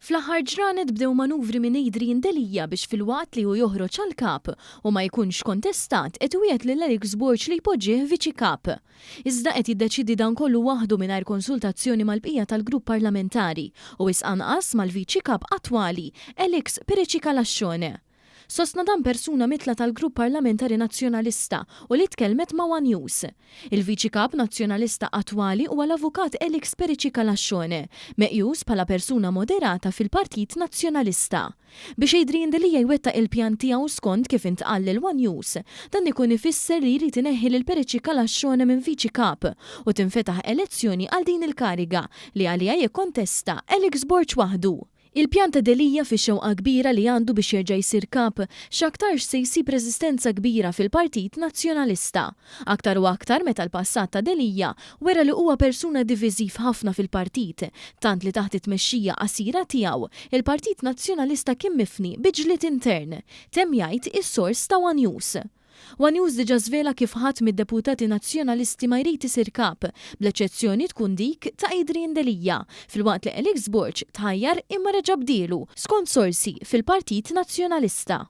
Fl-aħħar ġranet bdew manuvri minn Adrian Delia biex filwaqt li hu joħroġ għal Kap u ma jkunx kontestat qed iwiegħed lil Alex Borg li jpoġġih Viċi Kap. Iżda qed jiddeċiedi dan kollu waħdu mingħajr konsultazzjoni mal-bqija tal-grupp parlamentari u wisq anqas mal-Viċi Kap attwali Alex Perici Calascione. Sostna dan persuna mitla tal-Grupp Parlamentari Nazzjonalista u li tkellmet ma' one News. Il-Viċi Kap Nazzjonalista attwali huwa l-Avukat Alex Perici Calascione, meqjus bħala persuna moderata fil-Partit Nazzjonalista. Biex Adrian Delia jwettaq il-pjan tiegħu skont kif intqal lil one News, dan ikun ifisser li jrid ineħħi lil Perici Calascione minn Viċi Kap u tinfetaħ elezzjoni għal din il-kariga li għaliha jikkontesta Alex Borg waħdu. Il-pjan ta' Delia fix-xewqa kbira li għandu biex jerġa' jsir Kap, x'aktarx se jsib reżistenza kbira fil-Partit Nazzjonalista. Aktar u aktar meta l-passat ta' Delia wera li huwa persuna diviżiv ħafna fil-partit, tant li taħt it-tmexxija qasira tiegħu, il-Partit Nazzjonalista kien mifni bi ġlied intern, temm jgħid is-sors ta' one News. One News diġà żvela kif ħadd mid-deputati Nazzjonalisti ma jrid isir Kap, bl-eċċezzjoni tkun dik ta' Adrian Delia, filwaqt li Alex Borg tħajjar imma reġa' bdielu, skont sorsi fil-Partit Nazzjonalista.